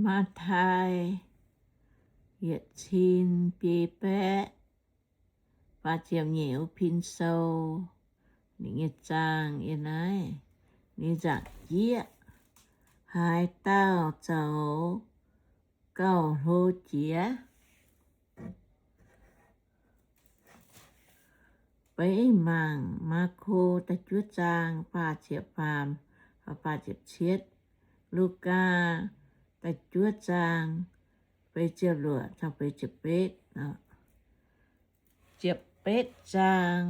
Matv^tai yietc cin biei baeqv faah ziepc nyeic wuov pin sou, ninh nyei zaang yiem naaiv, ninh nzaangc jieqv, haaix dauh zoux gauh hlo jiex. Beiv mangc Maako da'juov zaang faah ziepc faam, faah ziepc cietv, Lugaa da'juov zaang feix ziepc luoqc caux feix ziepc betv. Ziepc betv zaang,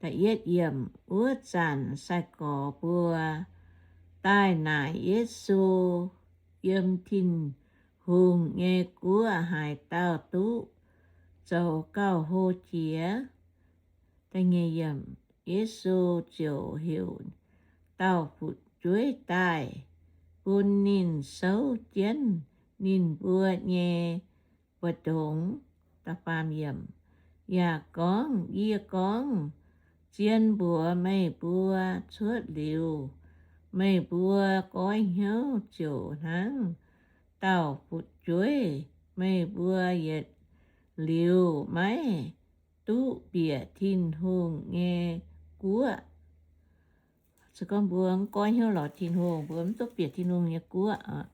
da'yietv yiemc, wuov zanc sai-gorx mbuo daaih naaic Yesu, Yiem Tin-Hungh nyei guoqv haaix dauh duqv zoux gauh hlo jiex? Yesu ziouc heuc dauh fu'jueiv daaih, bun ninh souv jienv ninh mbuo nyei mbu'ndongx, yaac gorngv, Yie gorngv zien mbuox meih mbuo, cuotv liuz meih mbuo goiv hnyouv ziouc hnangv dauh fu'jueiv. Meih mbuo yietc liuz maiv duqv bieqc Tin-Hungh nyei guoqv. Se gorngv mbuo mv goiv hnyouv lorz Tin-Hungh, mbuo mv duqv bieqc Tin-Hungh nyei guoqv.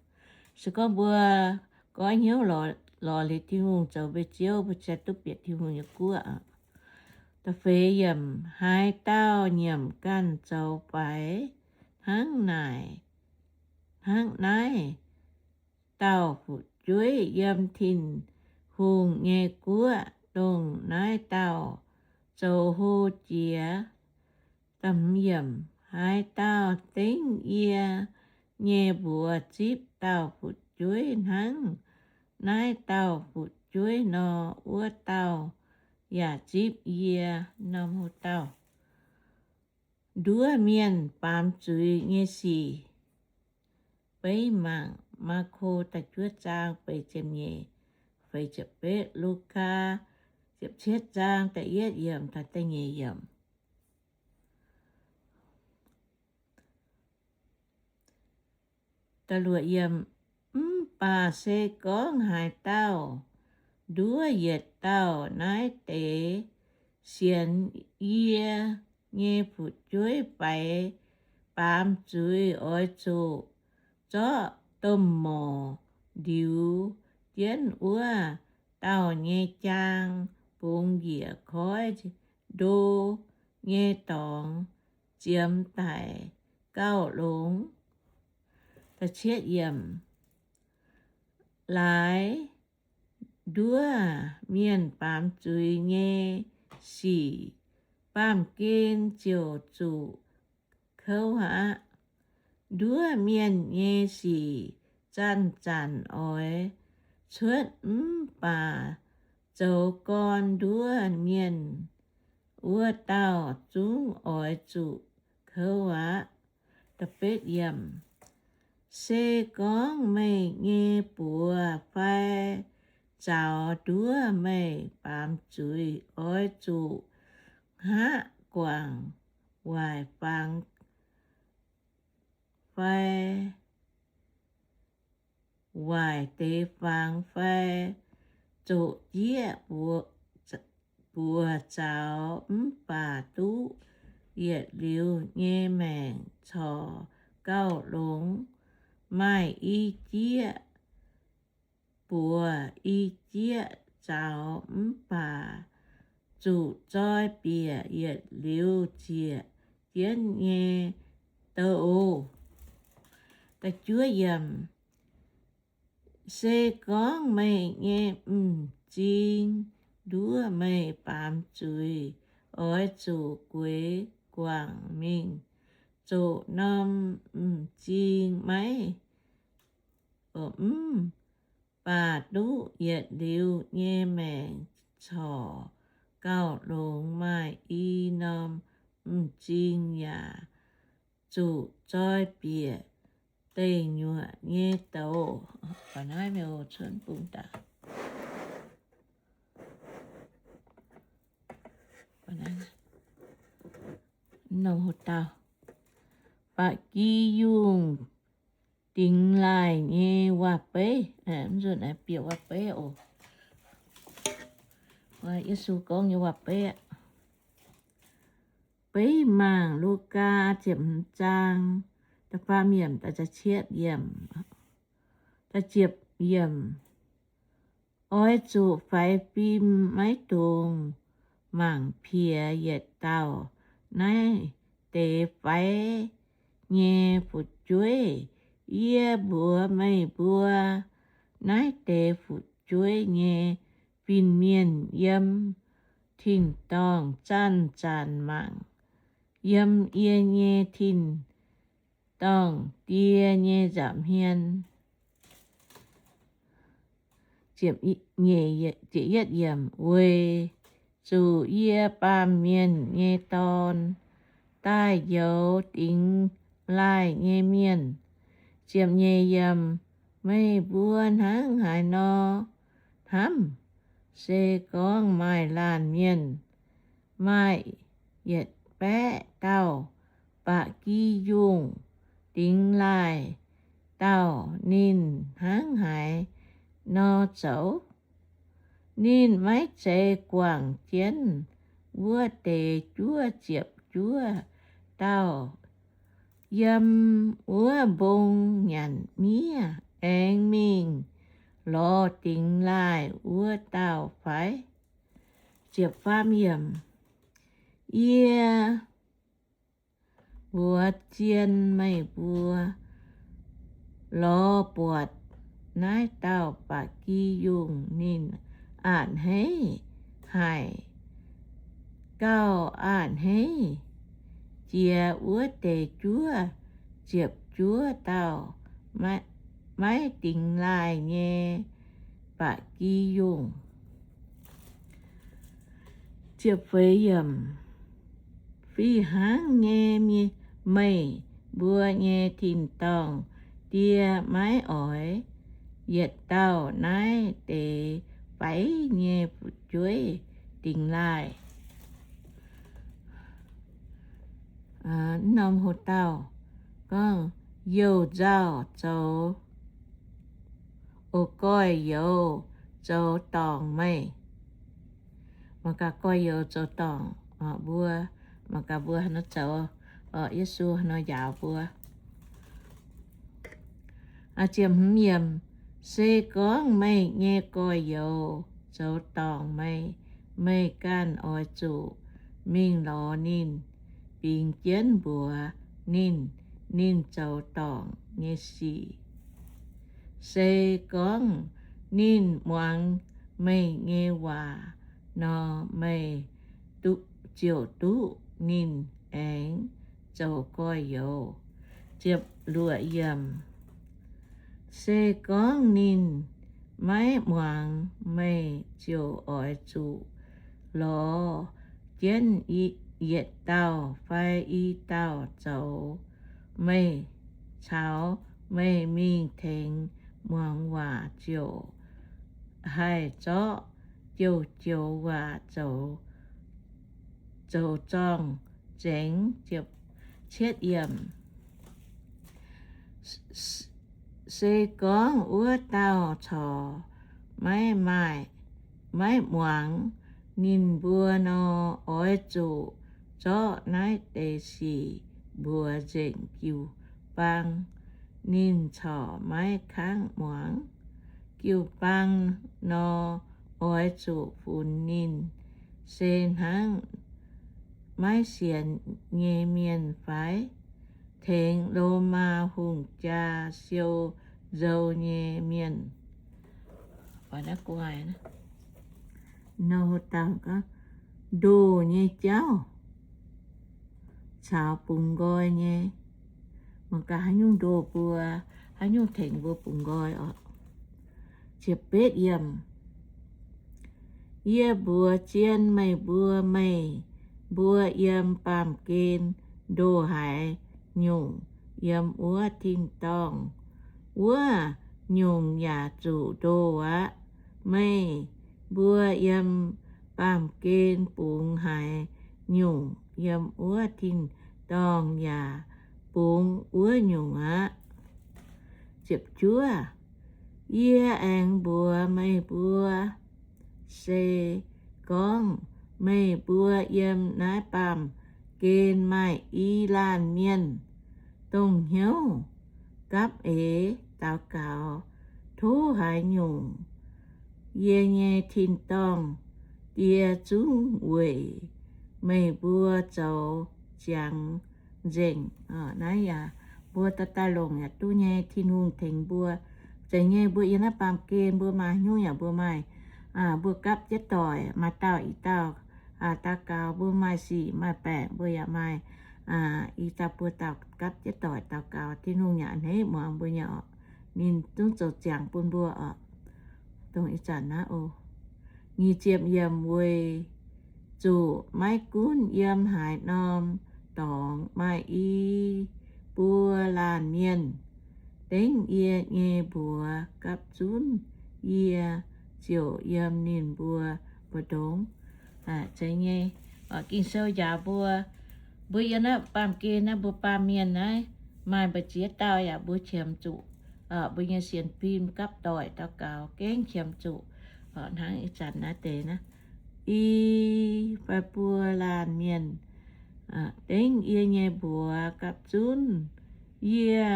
Se gorngv mbuo goiv hnyouv lorz liuz Tin-Hungh zoux mbuo Ziouv, mbuo ziouc duqv bieqc Tin-Hungh nyei guoqv. Da'feix yiemc, haaix dauh nyiemc ganh zoux faix hnangv naaic, hnangv naaiv dauh fu'jueiv yiem Tin-Hungh nyei guoqv dongh naaiv dauh zoux hlo jiex. Haaix dauh dengv yie nyei mbuox zipv dauh fu'jueiv hnangv naaiv dauh fu'jueiv nor, wuov dauh yaac zipv yie. Norm Haaix dauh nduov mienh baamz zuiz nyei sic? Beiv mangc Maako da'juov zaang feix ziepc nyeic, feix ziepc betv, Lugaa ziepc cietv zaang da'yietv yiemc taux da'nyeic yiemc. Mv baac se gorngv haaix dauh nduov yietc dauh naaiv deix sienx yie nyei fu'jueiv faix baamz zuiz, oix zuqc zorqv domh morc ndiux jienv wuov dauh nyei jaang, bungx njiec koiv ndo nyei dorngx, ziemx daic gauh longx. Laaix nduov mienh baamz zuiz nyei sic, baamh gen ziouc zuqc kouv aqv. Nduov mienh nyei sic zanc-zanc oix cuotv, mv baac zoux gorn nduov mienh wuov dauh zungv oix zuqc kouv aqv. Se gorngv meih nyei buoz fai zaux nduov meih baamz zuiz, oix zuqc hngaqv guangc waaic fangx fai waaic deix fangx fai zoqc jieqv buoz zaux, mv baac duqv yietc liuz nyei maengc corc gauh longx. Maaih i jieqv buoz i jieqv zaux, mv baac zuqc zoi bieqc yietc liuz ziec jienv nyei douz. Se gorngv meih nyei m'zing nduov meih baamz zuiz, oix zuqc gueix guangc mingh zoqc norm m'zing maiv mv baac duqv yietc liuz nyei maengc corc gauh longx. Maaih i norm m'zing yaac zuqc zoi bieqc deic nyuoqc nyei douz. Ba'gi yungh Dingx Laaih nyei waac-beiv, mv nzunc bieqc waac-beiv oc. Yesu gorngv nyei waac-beiv aqv. Beiv mangc Lugaa ziepc hmz zaang, da'faam yiemc, da'cietv yiemc. Oix zuqc faix fim, maiv dungx mangc piex yietc dauh naaiv deix faix nyei fu'jueiv. Yie mbuox meih mbuo, naaiv deix fu'jueiv nyei fin-mienh yiem tin-dorngh zanc-zanc mangc yiem yie nyei tin-dorngh Die nyei nza'hmien. Weic zuqc yie, Baamh Mienh nyei Dorn, daaih njoux dingx laaih nyei mienh. Ziepc nyeic yiemc. Meih mbuo hnangv haaix nor hnamv? Se gorngv maaih laanh mienh maaih yietc baeqv dauh ba'gi yungh dingx laaih dauh, ninh hnangv haaix nor zoux? Ninh maiv zeiz guangc jienv wuov deix juov ziepc juov dauh yiem wuov mbong nyanc miev, aengx mingh lorz dingx laaih wuov dauh fai? Yie mbuox zien meih mbuo, lorz buatc naaiv dauh ba'gi yungh, ninh a'hneiv haic gauh a'hneiv jiex wuov deix juov ziepc juov dauh maiv dingx laaih nyei ba'gi yungh. Fih hnangv nyei, meih mbuo nyei tin-dorngh Die maiv oix yietc dauh naaiv deix faix nyei fu'jueiv dingx laaih. Norm hoc dauh gorngv, youh nzauh zoux, o, gorx-youz zoux dorngc meih. Mangc gaax gorx-youz zoux dorngc mbuo, mangc gaax mbuo haaix nor zoux, Yesu haaix nor njaaux mbuo. Se gorngv meih nyei gorx-youz zoux dorngc meih, meih ganh oix zuqc mingh lorz ninh, bingx jienv mbuox ninh, ninh zoux dorngc nyei sic. Se gorngv ninh muangx meih nyei waac nor, meih ziouc duqv ninh aengx zoux gorx-youz. Se gorngv ninh maiv muangx, meih ziouc oix zuqc lorz jienv yietc dauh fai i dauh zoux meih, caux meih mingh tengx muangx waac ziouc haih zorqv joux-joux waac zoux zorng nzengc. Se gorngv wuov dauh corc maiv maaih, maiv muangx ninh mbuo nor, oix zuqc zorqv naaiv deix sic mbuox nzengc jiu-baang, ninh corc maiv kangv muangx. Jiu-baang nor, oix zuqc funx ninh se hnangv maiv sienx nyei mienh fai? Tengx Lomaa hungh jaa siou nzou nyei mienh. Ndoh nyei jauv caux bungx nqoi nyei. Mangc gaax haaix nyungc ndoh mbuo, haaix nyungc tengx mbuo bungx nqoi oc. Yie mbuox zien meih mbuo, meih mbuo yiem baamh gen ndoh haaix nyungc yiem wuov tin-dorngh, wuov nyungc yaac zuqc ndoh aqv. Meih mbuo yiem baamh gen bungx haaix nyungc, yiem wuov tin-dorngh yaac bungx wuov nyungc aqv. ziepc juov. Yie aengx mbuox meih mbuo, se gorngv meih mbuo yiem naaiv baamh gen maaih i laanh mienh, dongh hnyouv gapv eix daux gaux tov haaix nyungc, yie nyei tin-dorngh Die zungv weic meih mbuo zoux ziangx nzengc. Naaiv yaac mbuo daaih daaih longc yaac duqv nyei. Tin-Hungh tengx mbuo. Zeiz nyei, mbuo yiem naaiv baamh gen mbuo maaih hnyouv yaac mbuo maaih, mbuo gapv jienv doic, maaih dauh i dauh daux gaux, mbuo maaih sic maaih baengc mbuo yaac maaih i dauh buo dauh gapv jienv doic daux gaux, Tin-Hungh yaac a'hneiv muangx mbuo nyei oc. Ninh zungv zoux ziangx bun mbuo oc. Dongh ih zanc naaiv oc. Nyic ziepc yiemc, weic zuqc maiv gunv yiem haaix norm dorngx maaih i buo laanh mienh, dengv yie nyei mbuox gapv zunv, yie ziouc yiem ninh mbuo mbu'ndongx. Zeiz nyei, Ging-Sou njaaux mbuo, mbuo yiem naaiv baamh gen naaiv, mbuo baamh mienh naaiv, maaih mbu'ziex dauh yaac mbuo qiemx zuqc mbuo nyei sienx fim gapv doic daux gaux gengh qiemx zuqc. Hnangv ih zanc naaiv deix naaiv, i fai buo laanh mienh dengv yie nyei mbuox gapv zunv, yie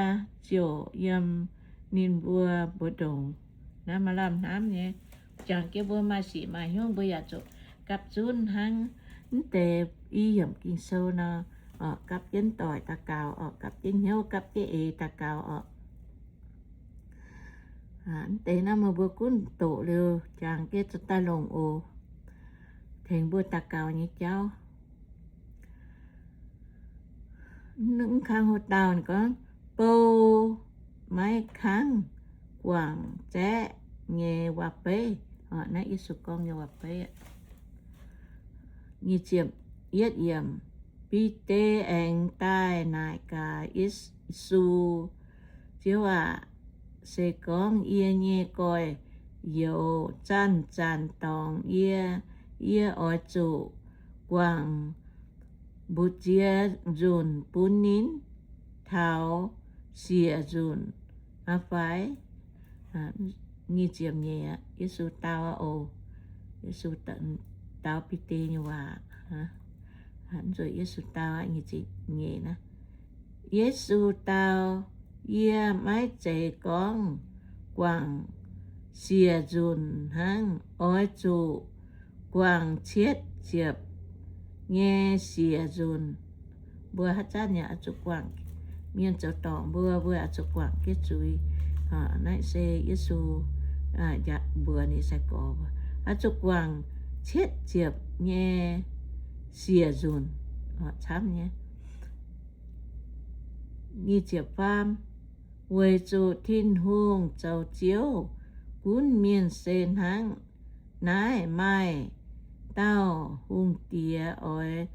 ziouc yiem ninh mbuo mbu'ndongx. Naaiv maaih lamh hnamv nyei. Jangx jienv mbuo maaih sic maaih hnyouv mbuo yaac zuqc gapv zunv hnangv naaiv deix i yiemc Ging-Sou nor, gapv jienv doic daux gaux oc, gapv jienv hnyouv, gapv jienv eix daux gaux oc. Naaiv deix naaiv meih mbuo gunv doqc liuz jangx jienv daaih longc oc. Tengx mbuo daux gaux nyei jauv. Mv kang hlo dauh gorngv, bou maiv kangv guangc zaeqv nyei waac-beiv. Naaiv Yesu gorngv nyei waac-beiv. Nyic ziepc yietv yiemc, Bide aengx daaih naaic gaax Yesu, Ziouv aac, se gorngv yie nyei gorx-youz zanc-zanc dorngc yie, yie oix zuqc guangc mbu'ziex nzunc bun ninh taux siec nzunc aqv fai? Nyic ziepc nyeic, Yesu dau oc. Yesu dau Bide nyei waac. Yesu dau, nyic ziepc nyeic naaiv, Yesu dau, Yie maiv zeiz gorngv guangc siec nzunc hnangv. Oix zuqc guangc cietv ziepc nyei siec nzunc. Mbuo haaix zanc yaac oix zuqc guangc. Mienh zoux dorngc mbuo, mbuo oix zuqc guangc jienv zuiz. Naaiv se Yesu mbuox ninh sai-gorx, oix zuqc guangc cietv ziepc nyei siec nzunc. Camv nyei. Nyic ziepc faam, weic zuqc Tin-Hungh zoux Ziouv gunv mienh se hnangv naaiv, maaih dauh hungh diex oix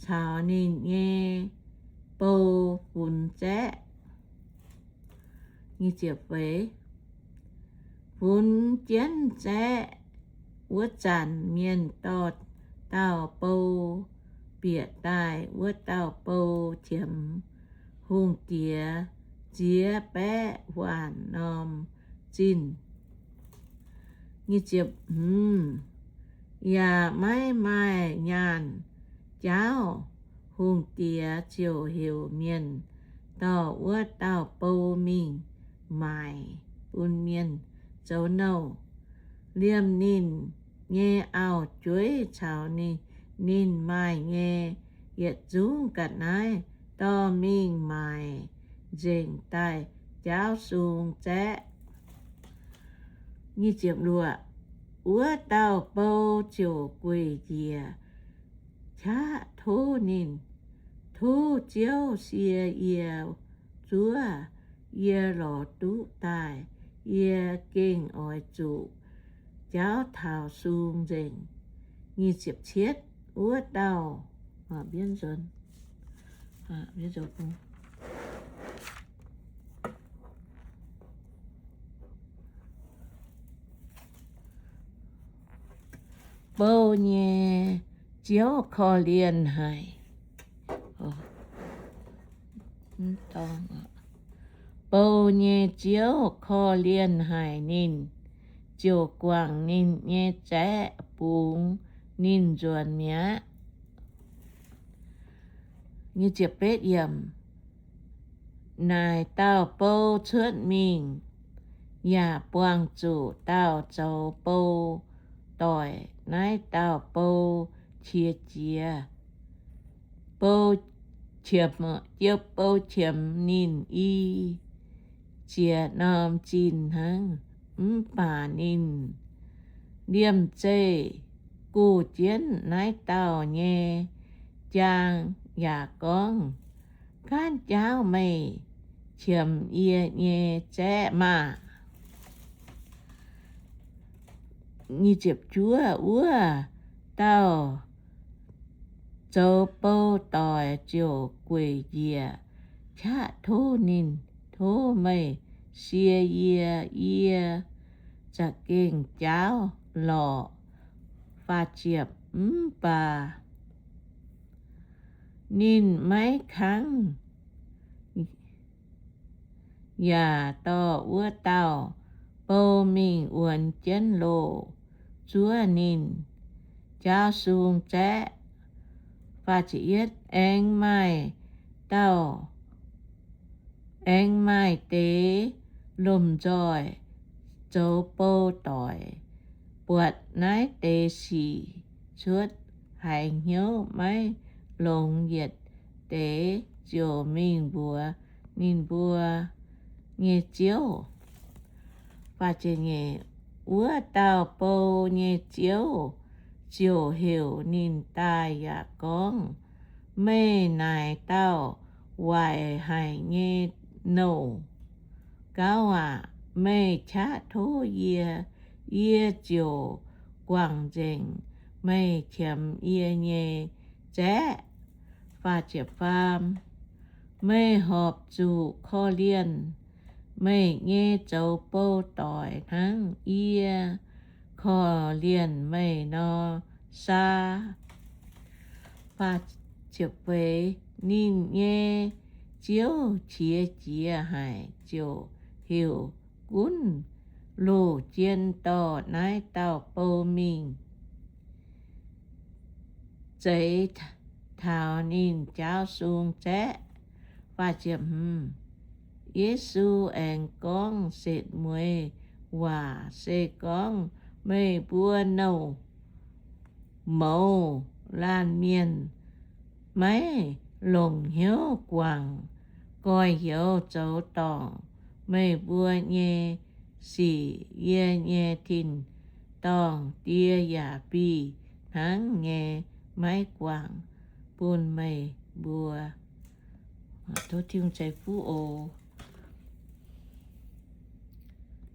caux ninh nyei bou funx zaeqv. Nyic ziepc feix, funx jienv zaeqv wuov zanc, mienh dorh dauh bou bieqc daaih. Wuov dauh bou qiemx hungh diex ziex baeqv waanc norm zinh. Nyic ziepc hmz, yaac maiv maaih nyaanh jaauv. Hungh diex ziouc heuc mienh dorh wuov dauh bou mingh maaic bun mienh zoux nouh. Liemh ninh nyei auv-jueiv caux ninh, ninh maaih nyei yietc zungv ga'naaiv dorh mingh maaic nzengc daaih jaauv sung zaeqv. Nyic ziepc luoqc, wuov dauh bou ziouc gueic njiec qaqv tov ninh, Tov Ziouv sie yie zuov. Yie lorz duqv daaih, yie gengh oix zuqc jaauv taux sung nzengc. Nyic ziepc cietv, wuov dauh, bou nyei ziouv korv-lienh haic. bou nyei ziouv korv-lienh haic ninh, ziouc guangc ninh nyei zaeqv bungx ninh nzuonx mi'aqv. Naaic dauh bou cuotv mingh, yaac buangh zuqc dauh zoux bou doic. Naaiv dauh bou qiex jiez, bou qiemx, bou qiemx ninh i ziex norm zinh hnangv. Mv baac ninh liemh zeih guh jienv naaiv dauh nyei jaang yaac gorngv, Gaanv jaauv meih qiemx yie nyei zaeqv maah! Wuov dauh zoux bou doic ziouc gueic njiec qaqv tov ninh, Tov meih sie yie, yie za'gengh jaauv lorqc. Mv baac ninh maiv kangv, yaac dorh wuov dauh bou mingh wuonx jienv loh zuov ninh jaauv sung zaeqv. Aengx maaih dauh, aengx maaih deix lomh nzoih zoux bou doic buatc naaiv deix sic cuotv, haiz hnyouv maiv longx yietc deix, ziouc mingh mbuox ninh mbuo nyei ziouv. Wuov dauh bou nyei ziouv ziouc heuc ninh daaih yaac gorngv, Meih naaic dauh waaic haic nyei nouh gauv aac, meih qaqv tov yie, yie ziouc guangc nzengc meih qiemx yie nyei zaeqv. Meih horpc zuqc korv-lienh meih nyei zoux bou doic hnangv yie korv-lienh meih nor saah? Ninh nyei ziouv qiex jiez haic, ziouc heuc gunv loz-jien dorh naaiv dauh bou mingh zeix taux ninh jaauv sung zaeqv. Yesu aengh gorngv setv mueiz waac, Se gorngv meih mbuo nouh mouz laanh mienh maiv longc hnyouv guangc gorx-youz zoux dorngc meih mbuo nyei sic, yie nyei tin-dorngh Die yaac bih hnangv nyei maiv guangc bun meih mbuo. Tov Tin-Hungh ceix fuqv oc.